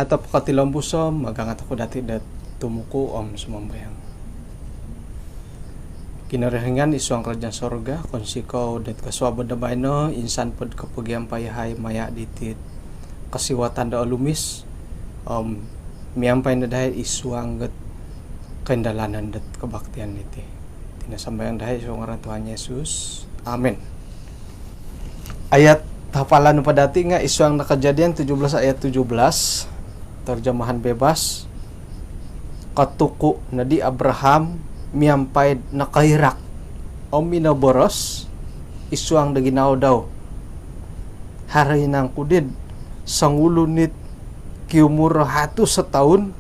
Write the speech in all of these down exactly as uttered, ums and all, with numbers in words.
Atau pokotilombus om magangat oku dati dot tumuku om sumambayang. Kinorohingan id suang kerajaan sorga, kounsikou dot kosuabon do baino, insan pod kopogiampai yahai maya diti kosiwatan do olumis om miampai no dahai id suang dot koindalanan dot kebaktian diti. Iti no sambayang dahai id suang ngaran Tuhan Yesus. Amin. Ayat hafalan nopo dati nga id suang no Kejadian tujuh belas ayat tujuh belas, terjemahan bebas. Kotuku nodi Abraham miampai nokoirak om minoboros id suang do ginawo dau, "Haro inangku did songulun it kiumur hatus sataun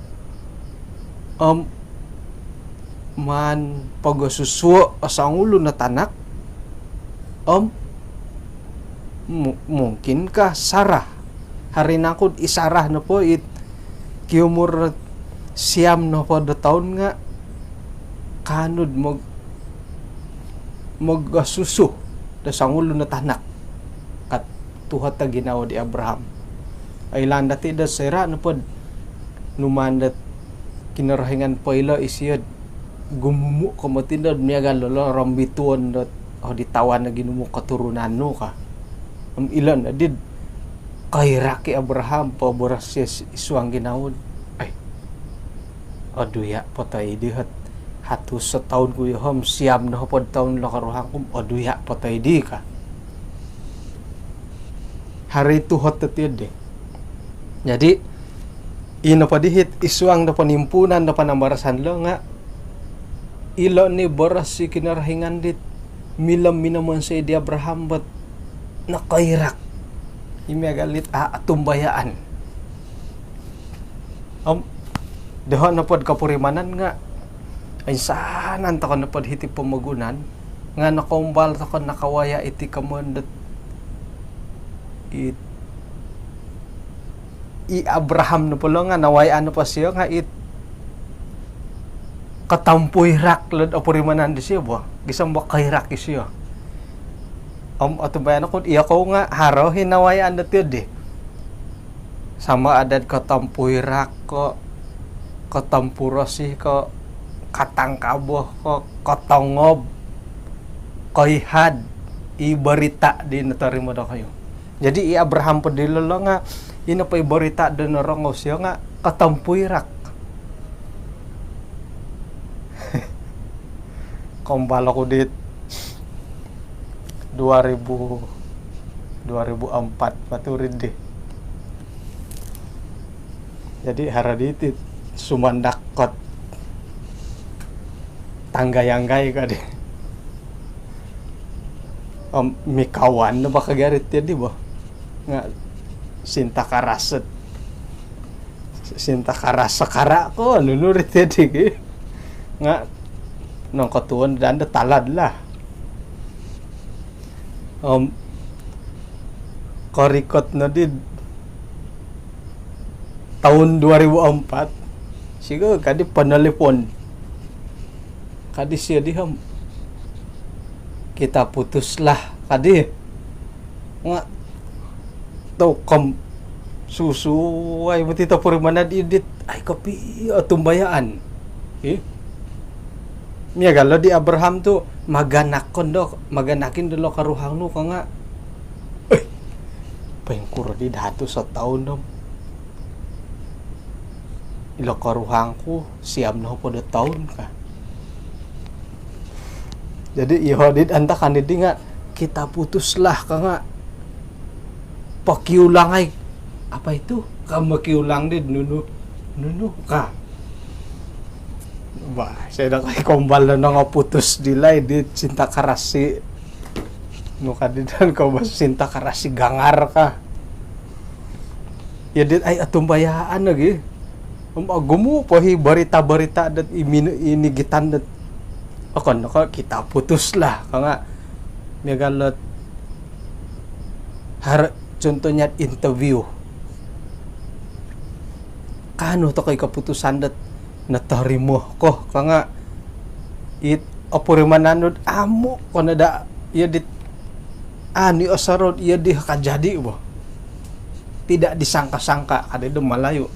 om maan pogosusuo o songulun o tanak om mu-, mungkinkah Sarah?" Haro inangku di Sarah nopo it kiumur siam nohopod do toun nga kaanu do mog-, mogosusu do songulun o tanak. Ka tuhot o ginawo di Abraham. Oilaan dati do soira nopo do numaan dot Kinorohingan poilo isio do gumumu ko moti do miagal dilo rombituon dot, "Oh, di tawan o ginumu keturunan nu," ka. Om ilo nodi do koirak i Abraham, poboros isio id suang ginawo do, "Ai, oduya po toi di hot hatus sataun ku yoho om siam nohopod toun lo koruhang ku om oduya po toi di," ka. Haro i tuhot dot iyo di. Jadi, ino po di hit id suang do ponimpuunan do panambarasan lo nga ilo ni boros i Kinorohingan dit milo minomonsoi di Abraham dot nokoirak. I miagal dit a-, atumbayaan. Om doho nopo do kopurimanan nga oinsanan tokou nopo do hiti pomogunan nga nokoumbal tokou nakawaya iti komoyon dot it, i Abraham nopo lo nga nawayaan nopo sio nga it kotompu irak lo do opurimanan disio bo. Gisom bo koirak isio. Om otumbayaan oku do iyokou nga haro i nawayaan dot iyo di. Sama ada do kotompu irak ko, kotompu rosih ko, katangkabo ko, kotongob, koihad i berita di notorimo dokoyu. Jadi i Abraham po dilo lo nga, ino po i berita do norongou sio nga kotompu irak. Koumbal oku dit dua ribu, dua ribu empat maturid di. Jadi haro di iti sumandak kot tanggayanggai ka di. Om mikawan no ba kagarit iyo di bo. Nga sinta karaset. Sinta karas sekara ko, nunu ri tiyo di ki. Nga nongkotuon dan do talad lah. Om korikot no di toun dua ribu empat, sigo kadi penelpon. Kadi sio di om, "Kita putus lah," kadi. Nga tau kom susuai moti tau purimanan idit, ai, kopio tumbayaan. Ih. Miagal lo di Abraham tu, maganakon do, maganakin do lo karuhang nu ka nga. Eh, poingkuro di datu sataun om ilo karuhang ku siam nohopod do toun ka. Jadi iyo dit antakan di nga, "Kita putus lah," ka nga, pokiulang ai. Apa itu? Ka mokiulang di nunu, nunu ka. Bah, saya dah kai kombal do nongoputus di lai di cinta karasi. Nu kadi dan kau bah cinta karasi gangar ka. Iyo dit ai otumbayaan lagi. Om ogumu po hi berita-berita dot i mino-, inigitan dot, okon ko kita putus lah ka nga, miagal dot har-, contohnya interview. Kaanu tokou i keputusan dot notorimo ko ka nga, it opurimanan nu dot amu ko no da iyo dit, ani osorou iyo di kajadi bo. Tidak disangka-sangka, kadi do Malayu.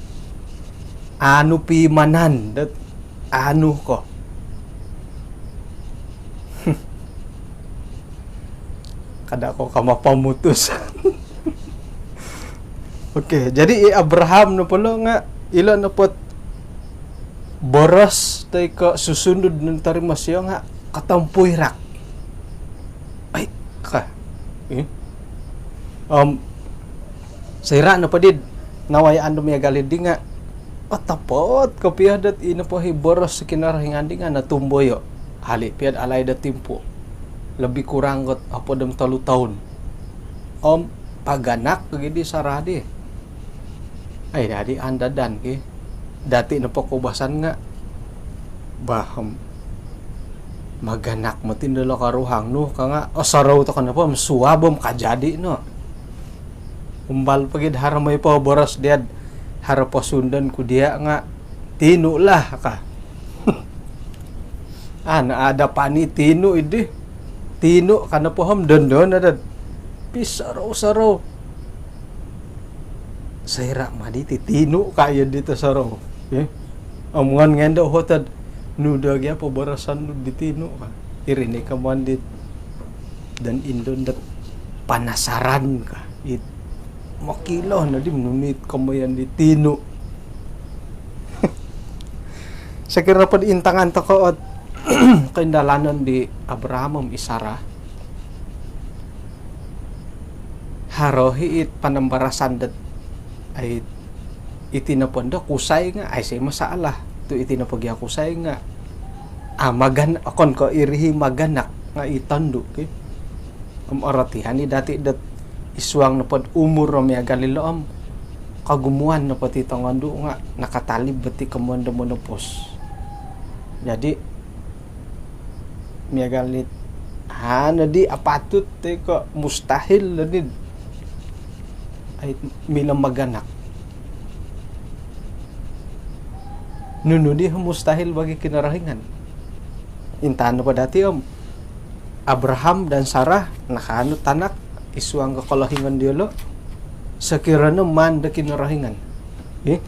Anu pimanan dot anu ko. Kada ko kama pamutus. Okey, jadi i Abraham nopo lo nga ilo nopo boros toi ko susunud nung torimo sio nga kotompuirak. Ai, ka. Eh? Om soira nopo di nawayaan do miagal di nga otopot kopio dot ino po i boros Kinorohingan di nga notumboyo. Hali pia do alaid do timpu. Lebih kurang kot hopod om tolu toun. Om paganak lagi di Sarah di. Ai, dadi andadan ki. Dati nopo koubasan nga bah, om maganak moti ndo lo koruhang nu ka nga, oh, osorou tokou nopo om suab om kajadi no. Umbal po gia do haro moi po boros dia, haro po sundon ku dia nga tinu lah ka. Ana ada pani tinu idi. Tinu ka nopo om dondo no dot pisorou-sorou. Soira ma di ti tinu ka iyo di tosorou. Eh? Om ngon ngendo hotod nu do gia poboroson nu di tinu ka. Iri ni komoyon di dan indon dot panasaran ka. It mokilo no di nunu it komoyon di tinu. Sokiro po di intangan tokou ot koindalanon di Abraham om i Sarah, haro i it panambarasan dot ai iti nopo ndo kusai nga aiso masalah. Tu iti nopo gia kusai nga, ah, magan-, okon ko iri i maganak nga i tondu ki. Om orotian i dati dot id suang nopo do umur om miagal ilo om kogumuan nopo ti tongondu nga nakatalib bo ti komoyon do menopause. Jadi miagal it, ha, nodi apatut toi ko mustahil nodi ai milo maganak. Nunu di mustahil bagi Kinorohingan? Intangan nopo dati om Abraham dan Sarah nakaanu tanak id suang do kolohingon diolo, sokiro no maan do Kinorohingan. Eh?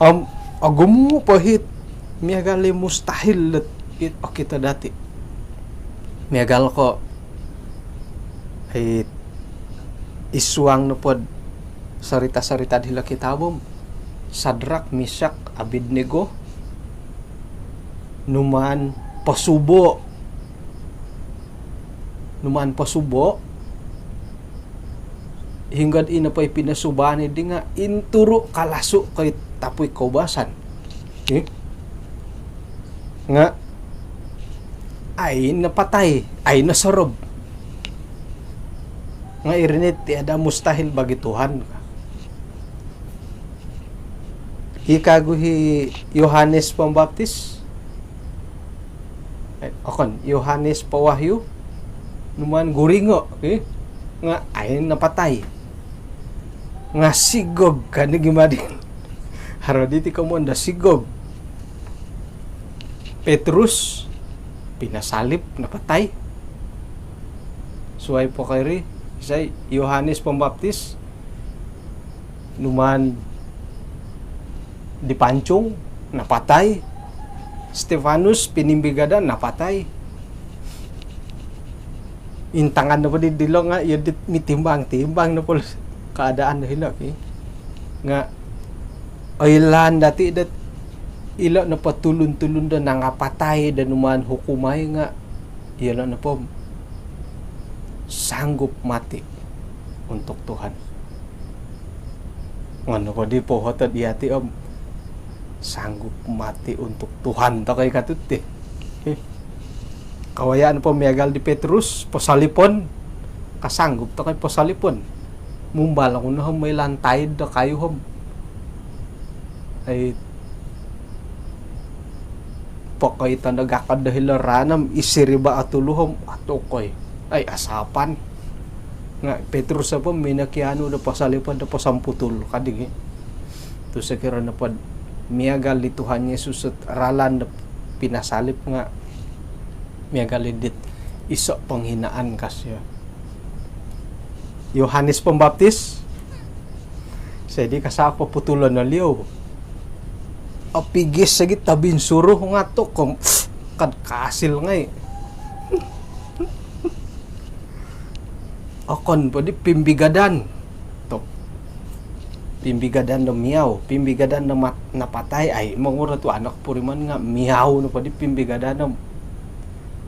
Om ogumu po it miagal i mustahil dot it okito dati. Miagal ko it id suang nopo do sorita-sorita dilo kitab om Sadrak, Misak, Abednego numaan posubo. Numaan posubo. Hinggo do ino po i pinosubaan di nga inturu kalasu ko i tapui koubasan. Eh? Nga ai napatai, ai nosorob. Nga iri ni tiada mustahil bagi Tuhan. I kagu i Yohanes Pembaptis, eh, okon, Yohanes Pewahyu, numaan guringo, eh, nga ai napatai. Nga sigog ka ni gima di. Haro diti komoyon do sigog. Petrus pinasalib, napatai. Suai po ko iri, isai, Yohanes Pembaptis, numaan dipancung, napatai. Stefanus pinimbigadan, napatai. Intangan nopo di dilo nga iyo di mitimbang-timbang nopo keadaan do hilo ki. Nga oilaan dati dot ilo nopo tulun-tulun do nangapatai do numaan hukumai nga iyolo nopo sanggup mati untuk Tuhan. Ngon nopo di pohot do yati om sanggup mati untuk Tuhan tokou i katut ti. Eh. Kawayaan po miagal di Petrus, posolipon, kasanggup tokou i posolipon. Mumbal oku no om oilaan taid do kayu om ai pokoi tondo gakod do hilo ranom id siriba o tulu om atukoi. Ai asapan. Nga Petrus nopo minokianu do posolipon do posomputul kadi gi. Tu sokiro nopo do miagal di Tuhan Yesus ot ralan do pinasalib nga miagal i dit iso penghinaan ka sio. Yohanes Pembaptis, Jadi kasapa putulon no liou. Apigis lagi tabin suruh ngatuk kom kad kasil ngai. Okon po di pimbigadan. Tok. Pimbigadan do miau, pimbigadan do mat-, napatai ai mongurut tu anak puriman nga miau no po di pimbigadan do.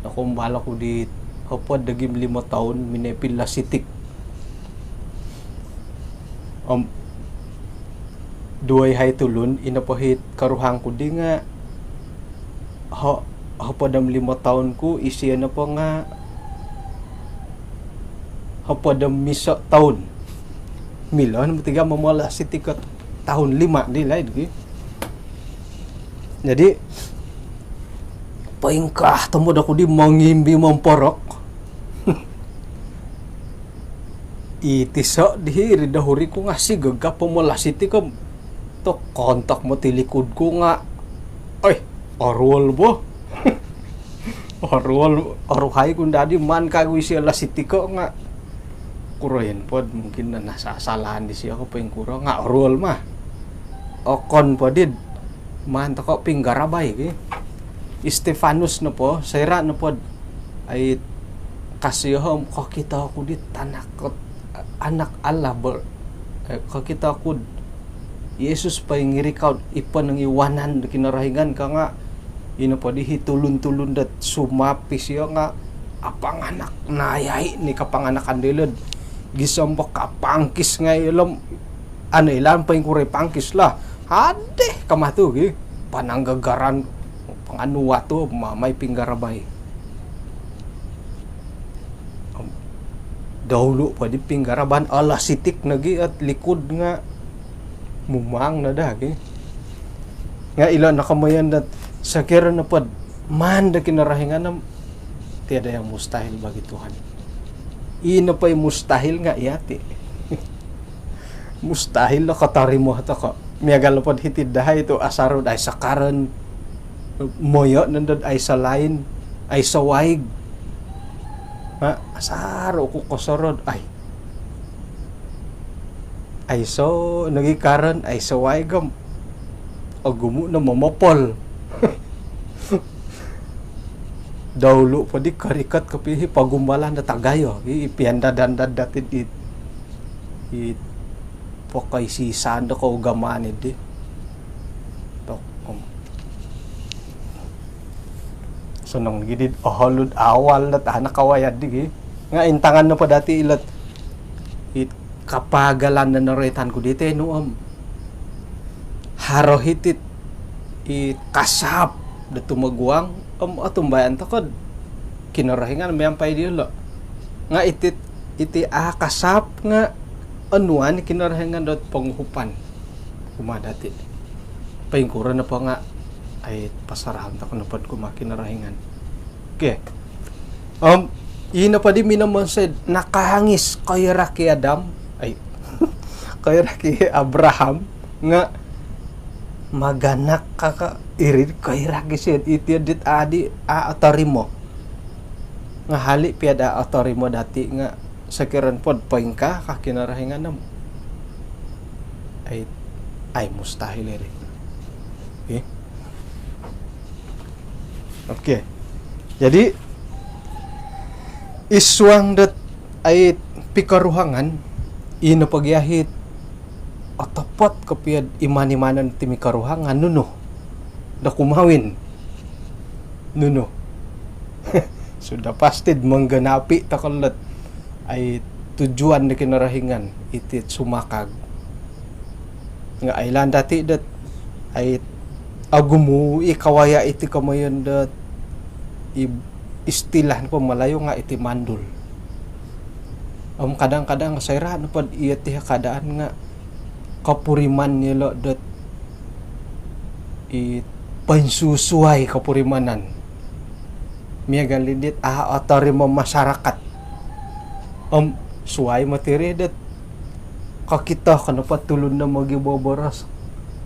Nakumbal oku di hopod dagim limo toun minepil lasitik. Om duo i hai tulun, ino po hit karuhang ku di nga ho-, hopod om limo toun ku, isio nopo nga hopod om iso toun. Milo no tiga momola siti ko toun lima di laid gi. Jadi paingkah tomod oku di mongimbi momporok. Iti so di hiri dahuri ku nga sigagap pomola siti ko. Tok kontak moti likud ku nga. Oi, oruol bo. Oruol, oruhai ku ndadi man kagu isi lasiti ko nga. Kuroyon pod mungkin na nasasalaan di sio ko poingkuro nga oruol mah. Okon po did. Man toko pinggarabai ki. I Stefanus nopo, soira nopod ai kasio om kokito oku di tanak, anak Allah ber-, eh, kokito oku Yesus poingirikau ipon ngiwanan do Kinorohingan ka nga ino po di hi tulun-tulun dot sumapis iyo nga apanganak nayai ni kapanganakan dilod gisom po kapangkis ngai ilom. Anu ilaan poingkuro i pangkis lah. Hadeh kamatu gi. Pananggagaran panganu watu mamai pinggarabai. Daulu po di pinggaraban alah sitik nogi at likud nga mumang no dah gi. Nga ilo no komoyon dot sokiro nopod maan do Kinorohingan om tiada yang mustahil bagi Tuhan. Ino po i mustahil nga iyati. Mustahil lo kotorimo toko. Miagal nopod hiti dahai tu asaru dai sakaron. Moyo nondod ai salain, ai sawaig. Ha, asaru ku kosorod ai. Aiso nogi karon, aiso waig om ogumu no momopol. Daulu po di korikot kopio hi pagumbalan do tagayo i piandadan-dadat i, i pokoisi-isaan do kougamaan i di. Tok om sonong gi di oholud awal dot anak kawayad di gi. Nga intangan nopo dati ilot i kapagalan do noroitan ku di tenu om haro hiti i kasap do tumoguang om otumbayaan tokod Kinorohingan miampai diolo. Nga iti, iti a kasap nga onuan Kinorohingan dot ponguhupan kumaa dati. Poingkuro nopo nga ai pasarahon toko nopod kumaa Kinorohingan. Okey. Om ino po di minomonsoi nakahangis koirak i Adam, ai, koirak i Abraham nga maganak kaka iri koirak i sio iti dit adi a otorimo. Nga hali pia da otorimo dati nga sokiro nopod poingkaa ka Kinorohingan om ai, ai mustahil iri. Okey. Okey. Jadi id suang dot ai pikoruhangan, ino po gia hit otopot kopio iman-imanon ti mikoruhang nga nunu do kumawin. Nunu. Sudah pasti menggenapi toko lot ai tujuan do Kinorohingan iti sumakag. Nga oilaan dati dot ai ogumu i kawaya iti komoyon dot i istilah nopo Malayu nga iti mandul. Om kadang-kadang soira nopod iyo ti keadaan nga kopuriman yolo dot i poinsusuai kopurimanan. Miagal i dit a otorimo masyarakat. Om suai moti iri dot kokito ko nopo tulun do mogiboboros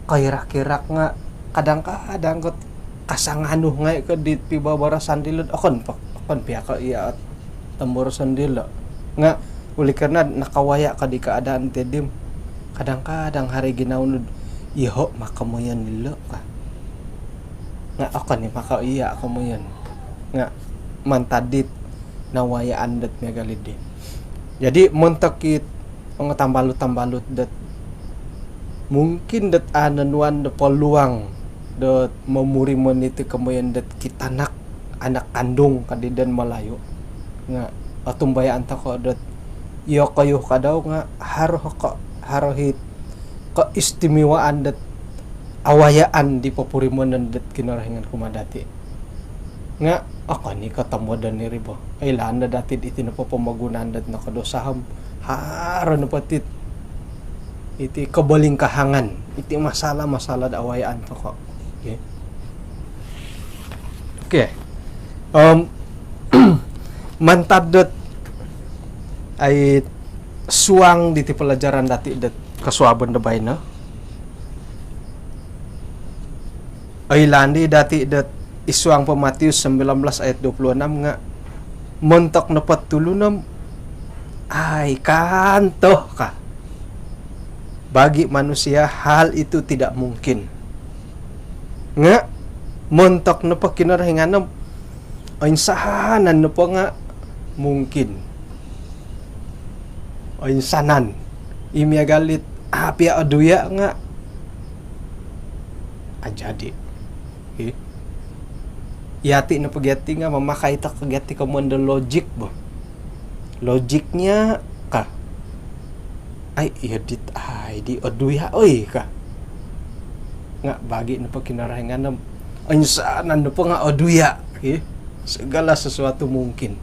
koirak-irak nga kadang-kadang kot kasanganu ngai ko di piboborosan dilod okon po, okon pia ko iya ot tomboroson dilo. Nga oleh kerana nakawaya ko di keadaan ti dim Kadang-kadang haro i ginawo nu do, "Iyoho' ma komoyon ilo'," ka. Nga' okon i' maka iya' komoyon. Nga' mantad dit nawayaan dot miagal iddi. Jadi, montok it ongo tambalut-tambalut dot mungkin dot a' nonuan do peluang dot momurimon iti komoyon dot kitanak, anak kandung kadi don Melayu. Nga' otumbayaan toko' dot iyokoyu kadau nga' haro ko, haro it keistimewaan dot awayaan di popurimonon dot Kinorohingan kumaa dati'. Nga' okon i' kotomodon iri bo. Oilaan no dati' iti nopo pomogunan dot nokodusa om haro nopo tit iti kobolingkahangan, iti masalah-masalah do awayaan toko'. Okey. Okey. Om, mantad dot ai suang diti pelajaran dati' dot kosuabon do baino. Oilaan di dati' dot id suang po Matius sembilan belas ayat dua puluh enam nga', "Montok nopo tulun om, ai kanto," ka. "Bagi manusia hal itu tidak mungkin. Nga' montok nopo Kinorohingan om, oinsanan nopo nga' mungkin." Oinsanan. I miagal dit a' piya oduya' nga' ajadi. Okey. Iyati' nopo giyati' nga' mamakai toko' giyati' komoyon do logik bo. Logiknya ka. "Ai, iyo dit, ai di oduya' oi," ka. Nga' bagi nopo Kinorohingan om, oinsanan nopo nga' oduya'. Okey. Segala sesuatu mungkin.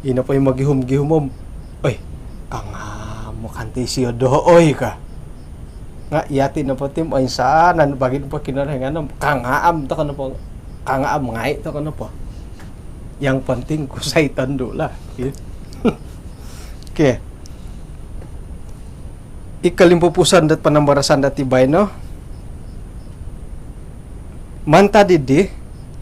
Ino po i mogihum-gihum om, "Oi, kanga' mo kanto isio doho' oi," ka. Nga' iyati' nopo ti om oinsanan, bagi nopo Kinorohingan om, kanga' om toko' nopo, kanga' om ngai' toko' nopo. Yang penting kusai tondu' lah. Okey. I kolimpupuson dot panambarasan dati' baino. Mantad iddi,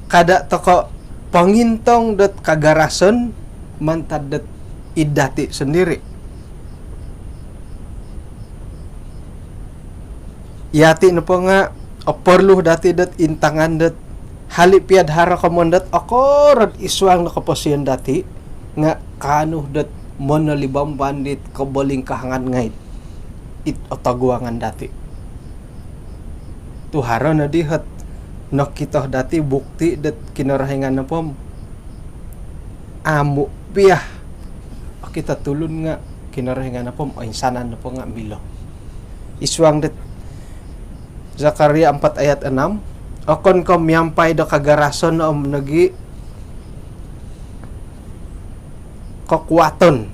kada' toko' pongintong dot kagarason mantad dot id dati' sondiri'. Iyati' nopo nga' oporlu dati' dot intangan dot hali' piya'd haro komoyon dot okorod id suang do koposion dati' nga' kaanu dot monolibamban dit kobolingkahangan ngai'd it otoguangan dati'. Tu' haro noddi hot nokito dati' bukti dot Kinorohingan nopo om amu' piya okito tulun nga' Kinorohingan nopo om oinsanan nopo nga' milo. Id suang dot Zakaria empat ayat enam, "Okon ko' miampai do kagarason om nogi' kokuaton,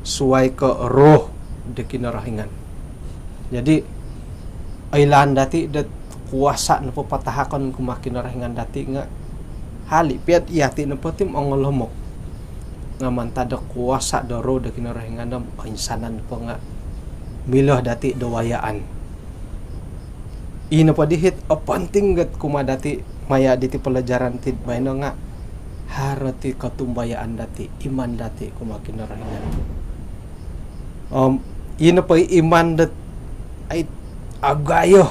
suwai ko' Roh do Kinorohingan." Jadi, oilaan dati' dot kuasa' nopo patahakon kumaa Kinorohingan dati' nga' hali' piya'd iyati' nopo ti om ongolomok. Nga' mantad do kuasa' do Roh do Kinorohingan om oinsanan nopo nga' milo dati' do wayaan. Ino po di hit oponting got kumaa dati' maya' diti palajaran tid baino nga' haro ti kotumbayaan dati', iman dati' kumaa Kinorohingan. Om ino po i iman dot ai agayo.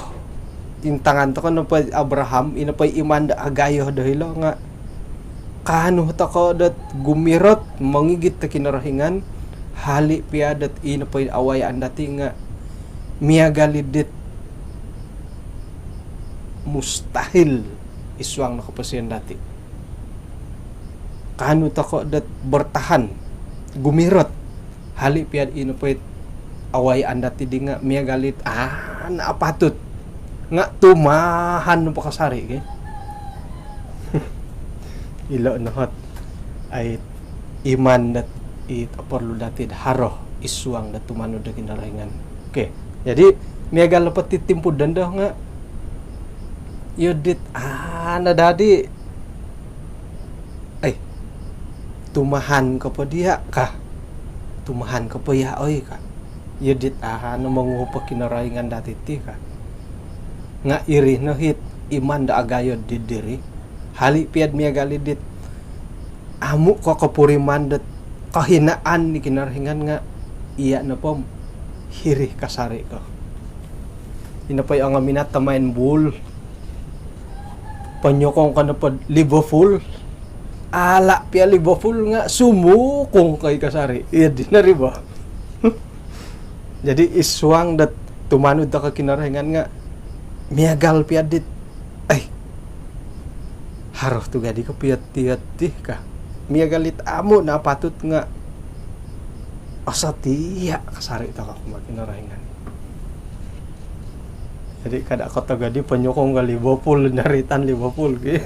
Intangan toko' nopo Abraham, ino po i iman dot agayo do hilo nga' kaanu toko' dot gumirot mongigit do Kinorohingan, hali' piya dot ino po i awayaan dati' nga' miagal i dit mustahil id suang do koposion dati'. Kaanu toko' dot bertahan, gumirot. Hali' piya'd ino po it awayaan dati' di nga' miagal it, aa, na apatut. Nga' tumahan nopo kasari', ki. Ilo' no hot ai iman dot it oporlu dati'd haro id suang dot tumanud do Kinorohingan. Okey. Jadi, miagal nopo ti timpu dondo nga' iyo dit, aa, na dadi, ai, tumahan ko po diya' ka. Tumahan ko po iya' oi ka. Iyo dit, aa, na monguhup o Kinorohingan dati' ti ka. Nga' iri no hit iman do agayo di diri. Hali' piya'd miagal i dit amu' ko kopuriman dot kohinaan di Kinorohingan nga' iya' nopo om Hiri kasari ko. Ino po i ongo minat do main bul. Ponyokong ko nopo Liverpool. Ala pia Liverpool nga sumukung ko i kasari. Iya dino ri bo. Jadi id suang dot tumanud toko Kinorohingan nga miagal pia dit, ai, haro tu gadi ko piot-piot ti ka. Miagal it amu no apatut nga osotia kasari toko kumaa Kinorohingan. Jadi kada ko togodi ponyokong ko Liverpool, naritan Liverpool ki.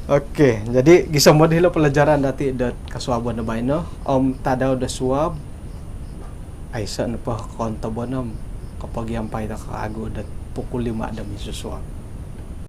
Okey, jadi gisom do hilo pelajaran dati dot kosuabon do baino om tadau do suab. Aiso nopo kontobon om kopogiampai toko kawagu dot pukul lima do minsusuab.